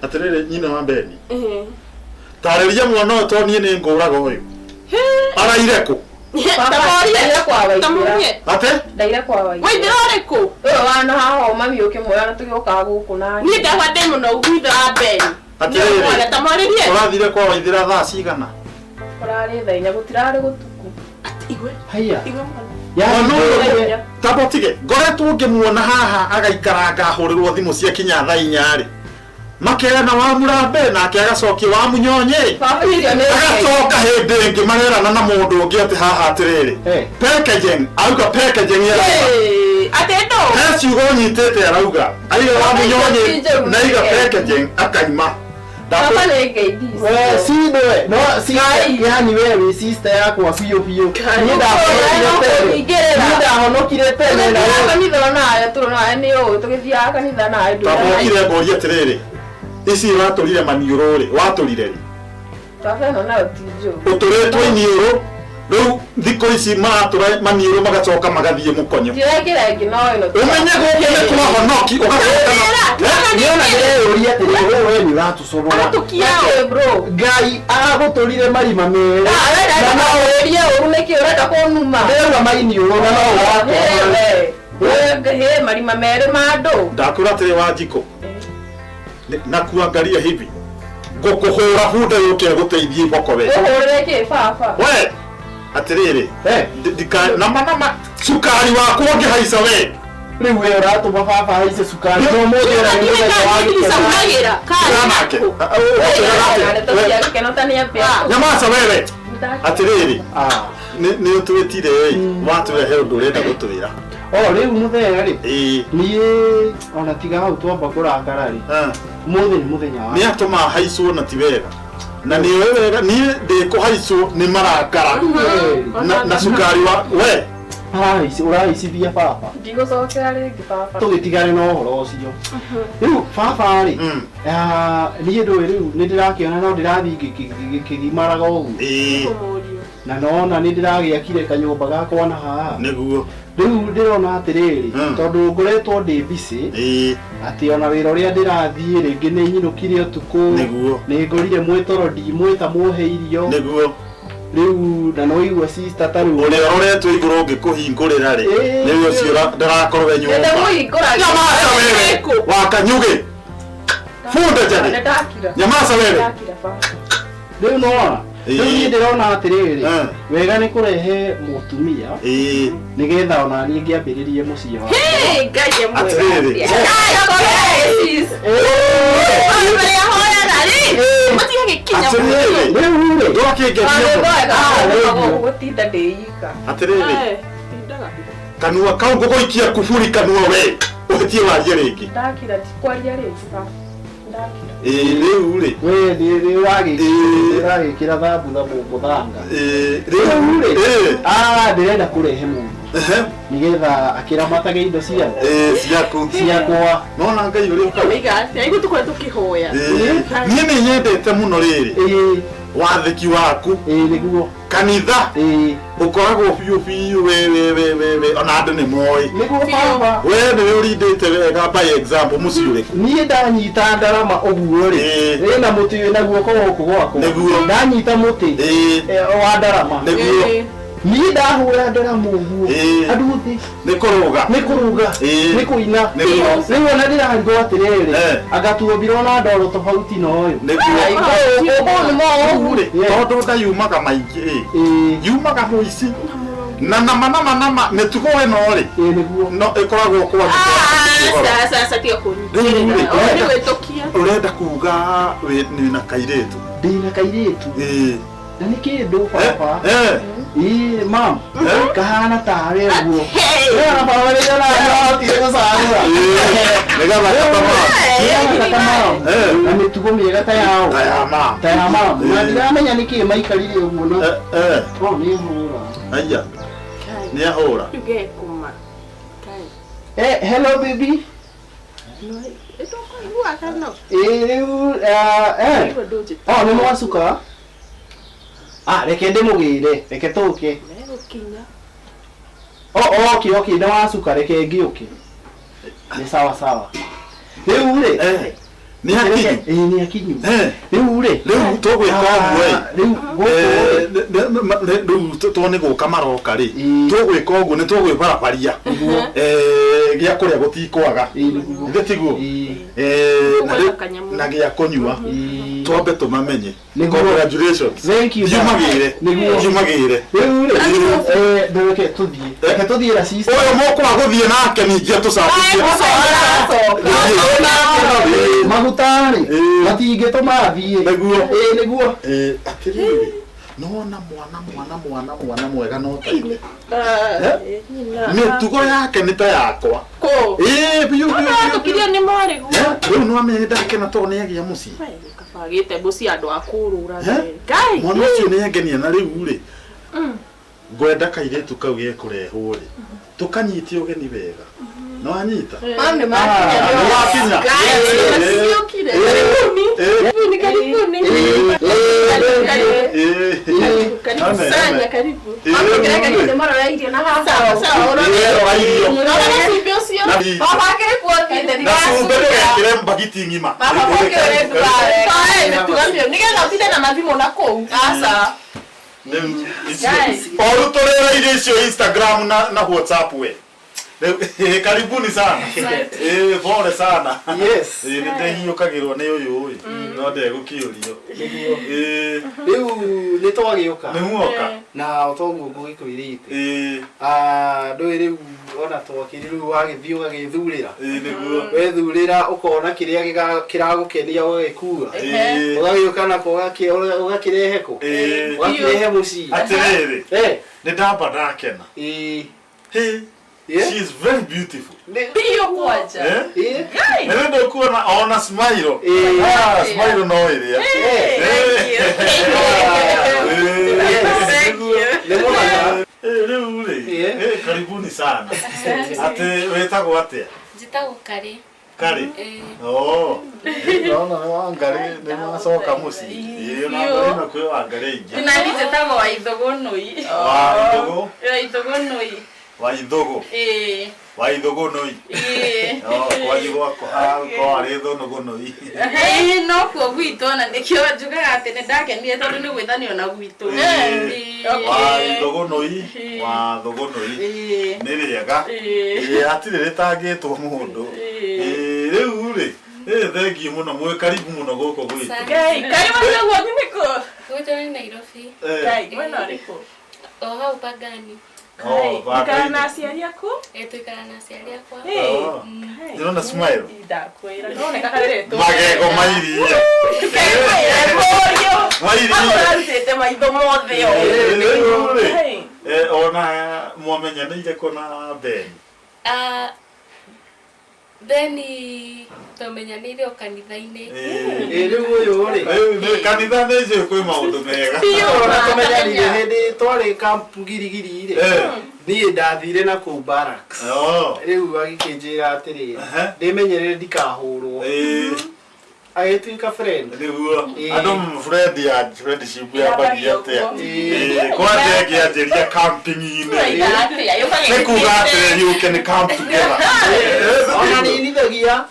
Atĩrĩrĩ, nyina wa Beni, tarĩria mwana ũyũ tondũ niĩ nĩ ngũraga ũyũ. Araire kũ? Baba, ndaire kwa Waithĩra. Tamurie. Atĩ? Ndaire kwa Waithĩra. Waithĩra ũrĩkũ? Ũyũ wana haha mami ũkĩmuoya na tũgĩũkaga gũkũ na Niĩ ndagwa ndĩ mũno gwitho wa Beni. Atĩrĩrĩ. Mwana tamwarĩrie. Ũrathire kwa Waithĩra thaa cigana? Kũrarĩ thaa inya gũtirarĩ gũtuku. Igwe. Haiya. Igwe mwana. Yaani Mwana ũyũ- wewe- Tamba ũtige. Ngoretwo ngĩmuona haha agaikaranga ahũrĩrwo thimũ cia kinya thaa inya-rĩ. Makerana wamurambe nake agacokia wamunyonye. Baba icio nĩ Agacoka hĩndĩ ĩngĩ marerana na mũndũ ũngĩ atĩ haha atĩrĩrĩ. Eh. Packaging, auga packaging arauga. Hey, atĩ ndũ. He ciugo nyitĩte arauga. Aiga wamunyonye na aiga packaging akaima. Baba nĩ ngeithi. We, si ndwe no si Ngai. yani wewe wĩ sister yakwa biũ biũ. Ngai. Niĩ ndahonokire tene. Kũingĩrĩra. Niĩ ndahonokire tene na Tũgĩthiaga wewe. kanitha onawe tũrona nĩ ũũ tũgĩthiaga kanitha nawe Tambokire ngũrie atĩrĩrĩ. Ici watũrire maniũrũ rĩ, watũrire rĩ? Baba ĩno nayo ti njũru. Ũtũrĩtwo iniũrũ rĩu thikũ ici maratũra maniũrũ magacoka magathiĩ mũkonyo. Ndirekĩra ĩngĩ no ĩno. Ũmenye gũkũ nĩ kwa honoki ũgacoka na Niĩ ona ndĩreyũria atĩrĩrĩ, wewe we nĩ ũratũcogora. Aratũkia Ĩ, bro. Ngai agũtũrire marima merĩ. Ah, wenda Na no kũũria ũru nĩkĩ ũrenda kũnuma? ndĩrauga mainiũrũ na no ũratũra. He marima merĩ ma andũ. Ndakwĩra atĩrĩ Wanjikũ, na kuangalia hivi ngũkũhũra bunda yũke ĩgũteithie iboko we. Ũhũrĩre kĩ baba? We atĩrĩrĩ Eh, ndika nama nama cukari waku ũngĩhaica we rĩu we ũratũma baba haice cukari. No ũmũthĩ ona nĩ mũthenya wa gĩkeno. Icamagĩra. Tigana nake. Ndeto cia gĩkeno ta nĩ atĩa? Nyamaca wewe atĩrĩrĩ Ah. nĩ ũtwĩtire ĩ watwĩra he ũndũ ũrenda gũtwĩra. O rĩu mũthenya rĩ Ĩĩ. niĩ ona tiga hau twamba kũrakara rĩ Ah. ũmũthĩ nĩ mũthenya wa Nĩ atũma haicwo na ti wega na nĩ ũĩ wega niĩ ndĩkũhaicwo nĩ marakara na cukari wa we Ũrahaicithia baba. Ndigũcokera rĩngĩ baba. Tũgĩtigane na ũhoro ũcio. Rĩu baba rĩ Mm. ah, niĩ ndũĩ rĩu nĩ ndĩrakĩona no ndĩrathiĩ ngĩkĩgimaraga ũguo Ĩĩ. na nona nĩ ndĩragĩakire kanyũmba gakwa na haha Nĩguo. rĩu ndĩrona atĩrĩrĩ tondũ ngoretwo ndĩ busy Ĩĩ. atĩ ona wĩra ũrĩa ndĩrathiĩ rĩngĩ nĩ nyinũkire ũtukũ Nĩguo. nĩ ngorire mwĩtoro ndimwĩta muohe irio Nĩguo. rĩu na no igua sister ta rĩu Ũrĩa ũroretwo igũrũ ũngĩkũhingũrĩra rĩ Ĩĩ. nĩwe ũcio ndarakorwo e nyũmba. Nĩndamũhingũra. Nyamaca wewe wakanyuge bunda njage Nĩndakira. Nyamaca wewe. Nĩndakira baba. rĩu nona Ĩĩ. rĩu niĩ ndĩrona atĩrĩrĩ Eh. wega nĩ kũrehe mũtumia Ĩĩ. nĩgetha ona niĩ ngĩambĩrĩrie mũciĩ wakwa Hey, Ngai e mwega. Atĩrĩrĩ. Ngai sis. Ũrĩa hoyaga rĩ, matigagĩkinya Atĩrĩrĩ. rĩu rĩ Ndũgakĩngeria mũno. Nĩngwega gũtinda ndĩika. Atĩrĩrĩ Eh, tindaga. kanua kau ngũgũikia kuburi kanua we ũhĩtie warie rĩngĩ. Ndakira tikwaria rĩngĩ baba. Ndakira. Ĩĩ rĩu rĩ we nĩ Ĩĩ. ũragĩkĩra thambutha mũthanga Ĩĩ rĩu rĩu rĩ ĩĩ ah, ndĩrenda kũrehe mũndũ Ehe. nĩgetha akĩramatage indo cia Ĩĩ ciaku ciakwa nona Ngai ũrĩa ũkaga. Oiga atĩa? Ithuĩ tũkoretwo tũkĩhoya. Ĩĩ. Niĩ nĩ nyendete mũno rĩrĩ ĩĩ wathĩki waku ĩĩ nĩguo kanitha ĩĩ ũkoragwo biũ biũ we we we we we ona andũ nĩ moĩ nĩguo baba we nĩwe ũrindĩte wega by example mũciĩ ũrĩkũ niĩ ndanyita ndarama ũguo rĩ Ĩĩ. ĩna mũtĩ wĩna guoko gũkũ gwakwa Nĩguo. ndanyita mũtĩ Ĩĩ. eh, wa ndarama Nĩguo. Ĩĩ. niĩ ndahũra ndarama ũguo Ĩĩ. andũ othe nĩ kũrũga nĩ kũruga Ĩĩ. nĩ kũina Nĩguo. rĩu ona ndĩrarigwo atĩrĩrĩ Eh. anga tuombirwo na ndoro tofauti na ũyũ nĩguo Ũguo nĩ rĩu rĩ Yeah. tondũ nda yumaga maingĩ ĩ ĩĩ yumaga mũici na nama nama nama mĩtugo ĩno rĩ ĩĩ nĩguo no ĩkoragwo kwa Ah, sasa tiga Rĩu kũnyitĩrĩra. rĩ, Ũyũ nĩ gwĩtũkia. ũrenda kuga wĩ na kairĩtu ndĩna kairĩtu ĩĩ na nĩ kĩndũ baba Eh, ĩĩ mam Eh. kahana tawe ũguo Hey. Rĩu ona baba rĩrĩa nahotire gũcagũra ĩĩ nĩgetha katama Nĩgetha ta mam Eh. na mĩtugo mĩega ta yao ta ya ma ta ya mam na Eh. ndiramenya nĩkĩ maikarire ũguo na Eh, eh oh nĩ hũra aya nĩ ahũra Rĩu ngekũma. Ngai. eh hello baby Ĩtũkũiguaga no. ĩĩ rĩu ah, eh Igua ndũnjĩta. oh nĩ mwacuka ah reke ndĩmũgĩre reke tũke Megũkinya. oh okay okay nĩ wacuka reke ngĩũke nĩ sawa sawa rĩu rĩ Eh. Nĩ akinyu? Ĩĩ, nĩ akinyu. Eh. Rĩu rĩ, Rĩu tũgwĩka ũguo ĩ. Rĩu gũkũ Eh, rĩu to nĩ gũka maroka rĩ, Ĩĩ. tũgwĩka ũguo nĩ tũgwĩbarabaria. Eh, gĩa kũrĩa gũtikwaga. Ĩĩ, nĩguo. Githĩ tiguo? Ĩĩ. Eh, na Tũgwetha rĩu- kanyamũ. na gĩa kũnyua Ĩĩ. twambe tũmamenye. Nĩguo. Congratulations. Thank you. Yumagĩre. Nĩguo. Yumagĩre. Rĩu rĩ, ndũreke tũthiĩ, reke tũthiĩ na sister. Ũyũ mũkwa gũthiĩ nake ningĩ atũcambithie. Maguta rĩ, Ĩĩ. matingĩtũma thiĩ. Nĩguo. Ĩĩ, nĩguo. Eh, atĩrĩrĩ, nona mwana mwana mwana mwana mwega no ta ithe. Mĩtugo yake nĩ ta yakwa. Kũ? Ĩĩ, biũ biũ biũ. Tũkirio nĩ mwarĩ guo. Eh, rĩu nĩwamenya nĩ ndakena tondũ nĩ agĩa mũciĩ. Kabagĩte mũciĩ andũ a kũrũra. Eh? Ngai. Mwana ũcio nĩ angenia na rĩu rĩ, ngwenda kairĩtu kau gekũrehwo rĩ, tũkanyite ũgeni wega. Nĩwanyita? Mam nĩ makinya. Nĩwakinya? Ciũkire. Eh. Karibuni. Eh. Karibuni, karibuni. Eh. Karibu, karibu Ame, sana, ame. karibu. Eh, Mam rĩu rĩ, nĩ marora irio na haha. Sawa, sawa, eh, rora irio. Ũrora cumbĩ ũcio. Na- Baba akĩrĩ kuo thiĩte na cumbĩ ndũgekĩre mbagiti ng'ima. Baba ũkĩũrĩ ndũgare. Toe, mĩtugo mĩũru. Nĩgetha ũtinde na mathimũ na kũu. Aca. Rĩu icio- Guys. o rĩu tũrĩra irio icio Instagram na WhatsApp we. Rĩu, eh, karibuni sana. Eh, pole sana. Yes. Eh, nĩ ndehiũkagĩrwo nĩ ũyũ ĩ, no ndegũkĩũrio. Eh, Rĩu nĩ twagĩũka nĩ muoka. na toguo ngũgĩkwĩrĩte. Eh, Ah, ndũĩ rĩu ona twakĩrĩ rĩu wagĩthiĩ ũgagĩthurĩra, eh, nĩguo. wethurĩra ũkona kĩrĩa kĩragũkenia ũgagĩkua, Eh, ũgagĩũka nako ũgakĩrehe kũ, eh, ũgakĩrehe mũciĩ. atĩrĩrĩ, Eh, nĩ ndamba ndakena. ĩĩ. Hey, Yeah. she is very beautiful. Biũ kwanja. Eh? Ĩĩ. Ngai. Nĩ ndũkuona ona smile. Eh. Ah, smile no ĩrĩa. Eh. Eh, Thank you. Nĩ mũthaka. Eh, rĩu rĩ, Eh. eh, karibuni sana. Atĩ wĩtagwo atĩa? Njĩtagwo Karĩ. Karĩ? Ĩĩ. Oh. Ndona nĩ Wangarĩ nĩ mwacoka mũciĩ. Ĩĩ, na Ngarĩ na kwĩ Wangarĩ aingĩ. Na niĩ njĩtagwo Waithũgũnũi. Wa Ithũgũ, Waithũgũnũi. wa Ithũgũ, Ĩĩ. wa Ithũgũ nũi. Ĩĩ. Oh, kwanyu gwakwa kwa arĩ Thũnũgũnũi. Ĩĩ, no kuo gwitũ na nĩkĩo njugaga atĩ nĩ ndakenire tondũ nĩ gwĩtanio na gwitũ. Ĩĩ. Wa Ithũgũnũi, wa Thũgũnũi. Ĩĩ. Nĩ rĩega. Ĩĩ. Ĩĩ, hatirĩ rĩtangĩtwo mũndũ. Ĩĩ, rĩu rĩ, ĩĩ, thengiũ mũno, mwĩ karibu mũno gũkũ gwitũ. Asante. Ngai, karibu ũguo nĩkũ? Gwitũ nĩ Nairobi. Eh, Ngai, mwena ũrĩkũ? O hau Pangani. oh, Ũikaraga na baba. aciari aku? Ĩĩ, tũikaraga na aciari akwa. Ĩĩ. Oh. Ndĩrona smile. Ndakwĩra. Ndĩroneka kareretwo. Magego mairia. Mũriũ. Mairia. Hau ũrarutĩte maitho mothe o. Rĩu rĩ, Ngai. eh, ona mwamenyanĩire kũ na Ben? Ah, Beni twamenyanĩire o kanitha-inĩ. Ĩĩ. Ĩĩ, rĩu ũyũ rĩ, Rĩu nĩ kanitha nĩ njũĩ kwĩ maũndũ mega. ona tũmenyanire hĩndĩ twarĩ kampu girigiri rĩ, Eh. niĩ ndathire na kũu barracks. Oh. Rĩu agĩkĩnjĩra atĩrĩrĩ, Ehe. ndĩmenyerere ndikahũrwo. Ĩĩ, Agĩtuĩka friend. nĩguo. Ĩĩ. Andũ friend ya friendship yambagia atĩa? Ĩĩ. Ĩĩ, kwanja ĩngĩanjĩria camping-inĩ. Ũraida atĩa? Yũkaga Nĩ kuga atĩrĩ yũke nĩ camp together. Ona nĩinithagia.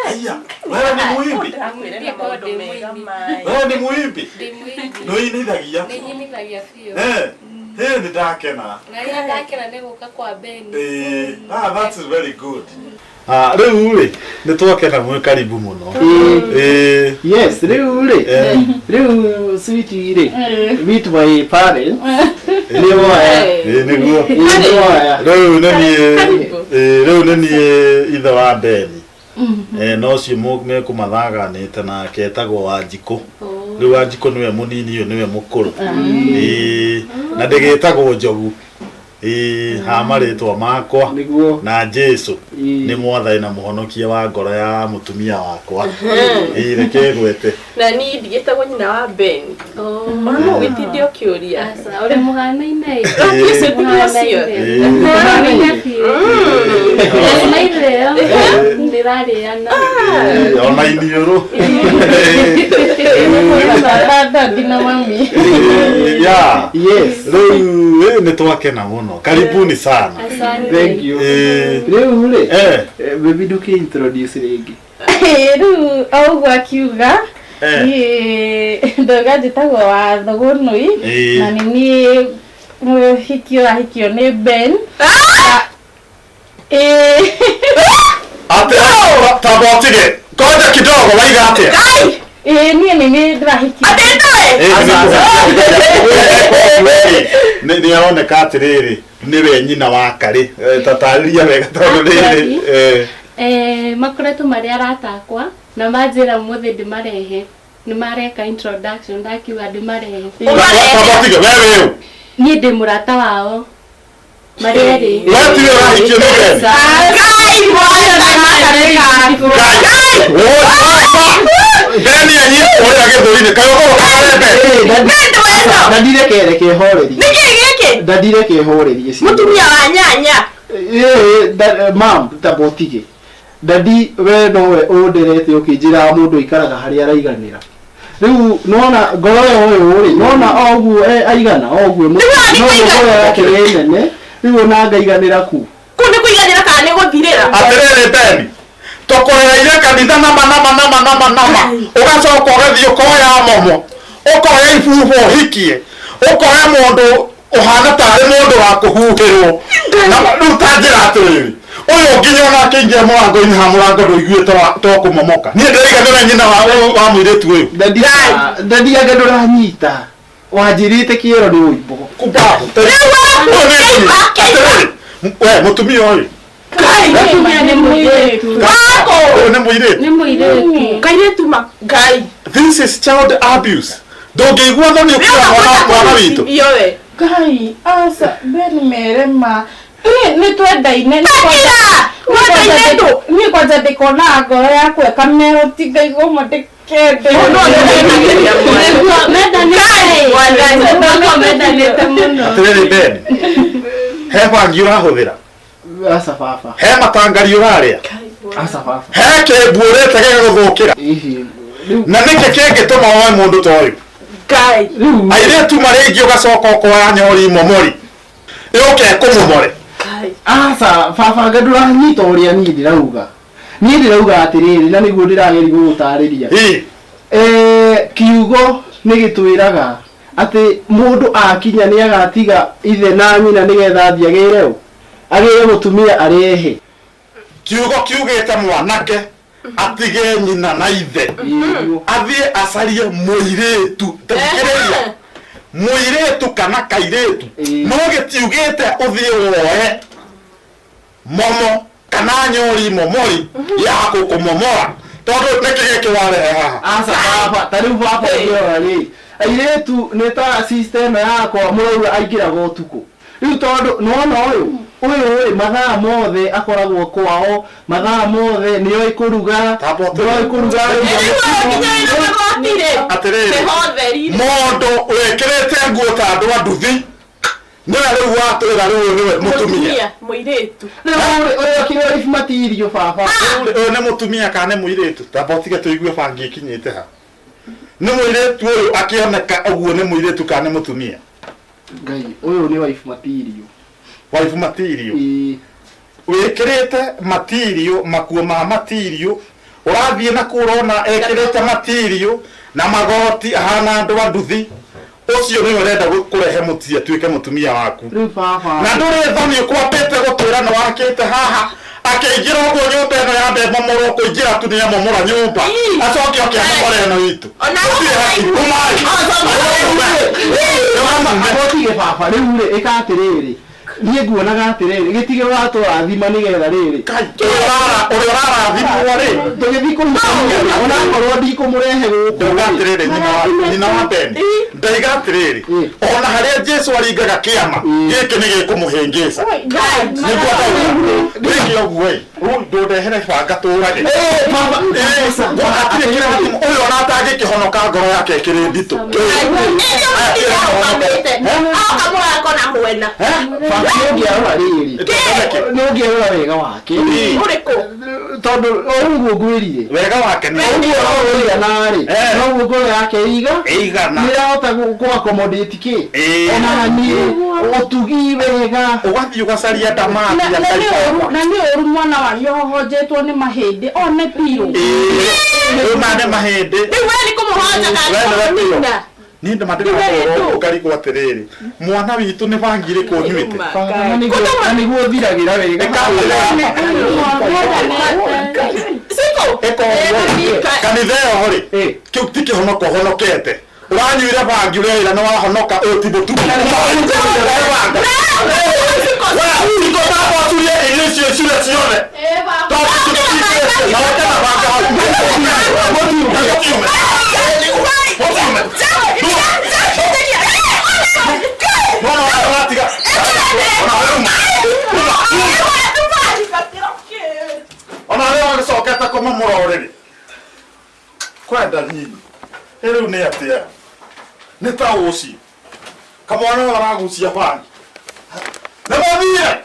Aya, wewe nĩ mũimbi? Ndakwĩra na maũndũ mega mai. Wewe nĩ mũimbi? Ndĩ mũimbi. Nĩ ũinithagia? Nĩ nyinithagia biũ. Eh, eh, nĩ ndakena. Na rĩrĩa ndakena nĩ gũka kwa Beni. Eh, ah, that's very good. Ah, rĩu rĩ, nĩ twakena mwĩ karibu mũno. Eh, Yes, rĩu rĩ, eh, rĩu sweetie rĩ, meet my parents. Nĩ waya. eh, nĩguo. Ĩĩ, nĩ waya. Rĩu nĩ niĩ, Karibu. eh, rĩu nĩ niĩ ithe wa Beni. Eh, no ũcio mekũmathaganĩte nake etagwo Wanjikũ. Rĩu Wanjikũ nĩwe mũnini ũyũ nĩwe mũkũrũ. Ĩĩ, na ndĩgĩtagwo Njogu. Ĩĩ, ha marĩtwa makwa Nĩguo. na Jesu Ĩĩ. nĩ mwathani na mũhonokia wa ngoro ya mũtumia wakwa. Ĩĩ, reke ngwete. Na niĩ ndigĩtagwo nyina wa Ben. Oh. Ona no ũgĩtinde ũkĩũria. Aca, ũrĩ mũhanaine. Ũcio ti ũcio. Ĩĩ. Mũhanaine biũ. Na smile ĩyo ndĩrarĩana. Ĩĩ, ona iniũrũ. Dadi na mami. Ĩĩ, ya. Yes. Rĩu ĩĩ, nĩ twakena mũno. Karibuni sana. Asante. Thank you. Ĩĩ, Rĩu rĩ, eh, baby ndũkĩ introduce rĩngĩ. Rĩu o ũguo akiuga niĩ ndauga njĩtagwo Watho Gũnũi na nĩ niĩ mũhiki ũrahikio nĩ Ben. Ate tabotige. Koja kidogo waiga atia. Ĩĩ niĩ nĩ niĩ ndĩrahikio. Nĩ aroneka atĩrĩrĩ nĩwe nyina wa Karĩ. Tatarĩria wega tondũ rĩrĩ Makoretwo marĩ arata akwa na manjĩra ũmũthĩ ndĩmarehe. Nĩ mareka introduction ndakiuga ndĩmarehe. Tabotige we wĩ ũ? Niĩ ndĩ mũrata wao. Marĩ erĩ. We tiwe ũrahikio nĩ Ben? Ngai Ben anyitwo ũrĩa gĩthũri-inĩ kaĩ ũkorwo karĩ Ben? Ndandire kere kehorerie. Nĩkĩ gĩkĩ? Ndandire kehorerie. Mũtumia wa nyanya. Mam tabotige. Dadi we nowe ũnderete ũkĩnjĩra mũndũ aikaraga harĩa araiganĩra. Rĩu nona ngoro ya ũyũ rĩ nona o ũguo aigana o ũguo no ngoro yake nĩ nene rĩu ona ngaiganĩra ku. Kũu nĩ kũiganĩra kana nĩ gũthirĩra? Atĩrĩrĩ Ben, tũkũrereire kanitha nama nama nama nama nama ũgacoka ũgathiĩ ũkoya momo ũkoya ibubu ũhikie ũkoya mũndũ ũhana tarĩ mũndũ wa kũhuhĩrwo na rĩu ta njĩra atĩrĩrĩ ũyũ nginya ona akĩingĩra mũrango-inĩ ha mũrango ndũiguĩte to kũmomoka niĩ ndĩraiga nĩwe nyina wa mũirĩtu ũyũ. Dadi anga ndũranyita wanjĩrĩte kĩero nĩ ũimbo. Atĩrĩrĩ we mũtumia ũyũ Mũtumia nĩ mũirĩtu. Ũyũ nĩ mũirĩtu. Nĩ mũirĩtu. Kairĩtu ma Ngai. This is child abuse. Ndũngĩigua thoni ũkĩra mwana witũ. Ngai aca Ben mere ma nĩ twendaine niĩ kwanja ndĩkona ngoro yakwa ĩkameroti ngaigua ũmwe ndĩkende. Mendanĩte mũno. Atĩrĩrĩ Ben, he bangi ũrahũthĩra? Aca baba. He matangari ũrarĩa? Aca baba. He kĩmbu ũrĩte gĩgagũthũkĩra? Na nĩkĩ kĩngĩtũma woe mũndũ ta ũyũ? Airĩtu marĩ ũgacoka ũkoya nyori momori ĩũke ĩkũmomore. Aca baba anga ndũranyita ũrĩa niĩ ndĩrauga. Niĩ ndĩrauga atĩrĩrĩ na nĩguo ndĩrageria gũgũtarĩria. Kiugo nĩ gĩtwĩraga atĩ mũndũ akinya nĩ agatiga ithe na nyina nĩgetha athiĩ agĩre ũ? Agĩre mũtumia arehe. Kiugo kiugĩte mwanake atige nyina na ithe athiĩ acarie mũirĩtu. Tathikĩrĩria mũirĩtu kana kairĩtu no gĩtiugĩte ũthiĩ woe momo kana nyori momori ya gũkũmomora tondũ nĩkĩ gĩkĩ warehe haha? Aca baba ta rĩu baba ũngĩrora rĩ airĩtu nĩ ta sister ĩno yakwa mũrauga aingĩraga ũtukũ rĩu tondũ nĩwona ũyũ ũyũ rĩ mathaa mothe akoragwo kwao mathaa mothe nĩoĩ kũruga nĩoĩ kũruga. Atĩrĩrĩ mũndũ wĩkĩrĩte nguo ta andũ a nduthi nĩwe rĩu watwĩra rĩu nĩwe mũtumia mũirĩtu. Rĩu ũyũ akĩrĩ wife material baba. Ũyũ nĩ mũtumia kana nĩ mũirĩtu? Tamba ũtige tũigue bangi ĩkinyĩte ha. Nĩ mũirĩtu ũyũ akĩoneka ũguo nĩ mũirĩtu kana nĩ mũtumia? Ngai ũyũ nĩ wife material. Wife material. Wĩkĩrĩte material makuo ma material ũrathiĩ na kũu ũrona ekĩrĩte material na magoti ahana andũ a nduthi ũcio nĩwe ũrenda kũrehe mũtia atuĩke mũtumia waku. Rĩu baba na ndũrĩ thoni ũkwambĩte gũtwĩra nĩ wakĩte haha akĩingĩra ũguo nyũmba ĩno yambe momorwo kũingĩra tu nĩamomora nyũmba acoke oke amomore ĩno itũ. Abotige baba rĩu rĩ ĩka atĩrĩrĩ niĩ nguonaga atĩrĩrĩ gĩtige ũratũrathima nĩgetha rĩrĩ ũrĩa ũrarathimwo rĩ tũgĩthiĩ kũhikania rĩ onakorwo ndikũmũrehe gũkũ. Ndauga atĩrĩrĩ nyina wa Ben ndaiga atĩrĩrĩ ona harĩa Jesũ aringaga kĩama gĩkĩ nĩ gĩkũmũhĩngĩca nĩguo ndauga rĩngĩ ũguo ĩ ndũndehere banga tũrage hatirĩ kĩrathimo ũyũ ona atangĩkĩhonoka ngoro yake ĩkĩrĩ nditũ. Oka mũrango na mwena. Baba nĩ ũngĩarora rĩrĩ nĩ ũngĩarora wega wake ũrĩkũ tondũ o ũguo ngwĩrire wega wake nĩ ũguo ũrĩa ĩigana rĩ, Eh. noguo ngoro yake ĩiga Ĩigana. nĩrahota kũ accommodate kĩ Ĩĩ. ona niĩ ũtugi wega. Ũgathiĩ ũgacaria ndamathi Na nĩ ũru, na nĩ ũru mwana wanyu ũhohonjetwo nĩ mahĩndĩ one piũ. Rĩu mane mahĩndĩ. Rĩu we nĩ kũmũhonja kana We nĩwe piũ. kũmũnina? Niĩ ndĩma ndĩrakorwo ũkarigwo atĩrĩrĩ, mwana witũ nĩ bangi ĩrĩkũ ũnyuĩte? Na nĩguo ũthiragĩra wega. Ĩka atĩrĩrĩ. Siko. Ĩka ũguo. Kanitha ĩyo rĩ, Eh. kĩu ti kĩhonoko ũhonokete. Ũranyuire bangi ũreĩra nĩ wahonoka, ũyũ ti mũtugo. Siko ndamwacurie irio icio icure ciothe. Tondũ tũtingĩte, na weke na banga hau. Mũtiume. Mũtiume. Mwana wa ũratiga. Ona we uma. Ona arĩa magĩcokete kũmomora ũrĩrĩ kwenda nyinyi rĩu nĩ atĩa nĩ ta ũci kamwana ũyũ aragucia bangi nĩ mathire.